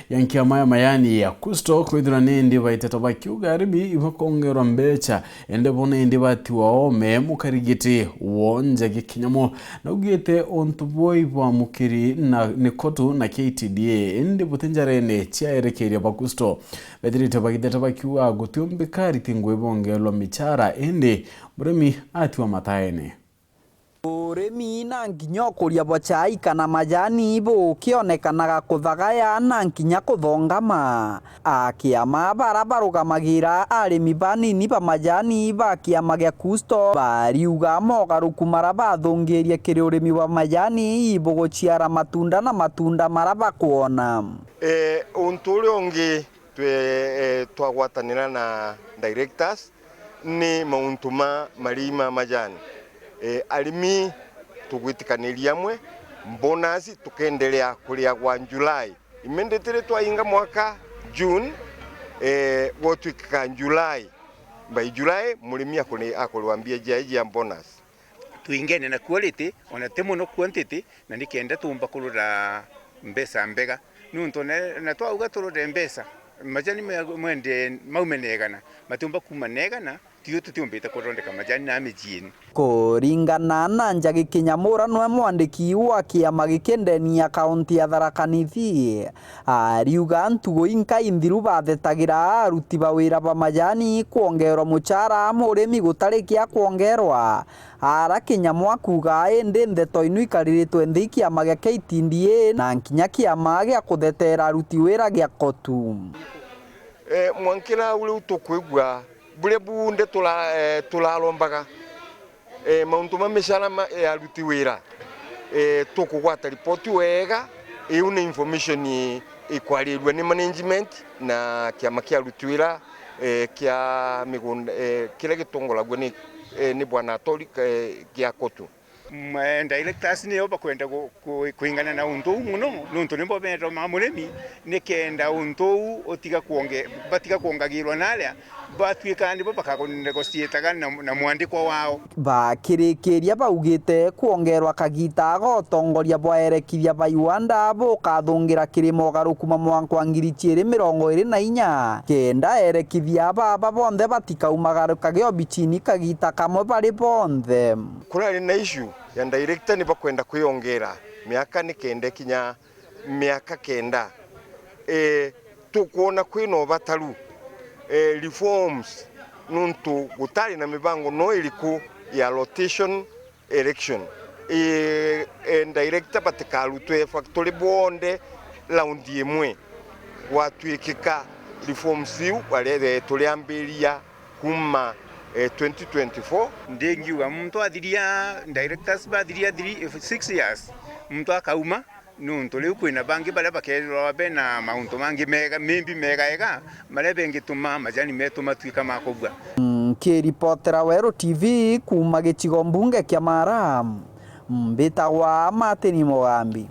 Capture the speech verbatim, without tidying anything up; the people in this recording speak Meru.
ya nkiama ya majani ya KUSTO kwithirwa ni indi baitete bakiuga arimi ibakongerwa mbecha, indi bo ni indi batiwa oome mukarigiti wonja gikinyamo. Naugite untu buu ibwamukiri na ni KOTU na K T D A, indi buti njarene cia erekeria ba KUSTO. Bethirite bagitete bakiuga gutiumbika ariti ngui bongerwa michara, indi murimi atiwa mataene. Urimi na nginya ukuria bwa chai kana majani bukionekanaga kuthagaya na nginya kuthongama. Akiama bara barugamagira arimi banini ba majani ba kiama gia KUSTO bariuga mogaruku mara bathungiria kiri urimi bwa majani ibuguciara matunda na matunda mara bakwona. Eh, untu uria ungi twe, eh, twagwatanira na directors ni mauntu ma marii ma majani. Eh, arimi tugwitikaniria amwe, bonus tukendelea kuriagwa July. Immediately twainga mwaka June, eh, gwotwikika July. By July, murimi akuri-, akurwa mbia jia, jia bonus. Twingene na quality, ona ti mono quantity, na nikenda tuumba kurura mbeca mbega. Niuntu na, na twauga turure mbeca, majani me-, mwende maume na igana, matiumba kuuma na igana, tio tutiumbite kuthondeka majani na miciini. Kuringana na Njagi Kinyamura, nwe mwandiki wa kiama giki ndeni ya kaunti ya Tharaka Nithi, ariuga ntugo inka inthiru bathetagira aruti ba wira ba majani kwongerwa muchara, murimi gutari kia kwongerwa. Ara Kinyamura kuuga, indi ndeto inu ikariritwe nthi kiama gia K T D A na nkinya kiama gia kutheteera aruti wira gia KOTU. Eh, mwankira uriu tukwigua buria bunthe tura-, eh, turarombaga, eh, mauntu ma micara ma, eh, aruti wira, eh, tukugwata ripoti wega. Iu ni information i-, ikwarirua ni management na kiama kia aruti wira, eh, kia migunda, eh, kiria gitongoragua ni, eh, ni Bwana Atori, eh, gia KOTU. Mm, eh, directors nio bakwenda ku-, ku-, kwingana na untu uu mono, nuntu nibo bethomaa murimi, nikenda untu uu utiga kwonge-, batiga kwongagirwa na aria batwika nibo bakanegotiataga na, na mwandikwa wao. Bakirikiria baugite kwongerwa kagiita ga utongoria bwa erekithia ba iwanda bukathungira kiri mogaruku ma mwaka wa ngiri ciiri mirongo iri na inya, kenda erekithia baba bonthe batikaumagarukage obichini kagiita kamwe bari bonthe. Kurari na issue ya director ni bakwenda kwiyongera miaka nikenda ikinya miaka kenda. Eh, tukwona kwina ubataru, eh, reforms, nuntu gutari na mibango no iriku ya rotation election. Eh, eh, director batikarutwe factory bonthe round imwe. Gwatwikika reforms iu bare-, turiambiria kuma, eh, twenty twenty-four. Ndingiuga muntu athiria, directors bathiria three, six years, muntu akauma, nuntu riu kwina bangi baria bakethirwa bena mauntu mangi mega, maybe mega ega, maria bengituma majani metu matwika ma kubua. Nkiripotera Weru T V kuuma gicigo mbunge kia Mara, mbitagwa Martin Mugambi.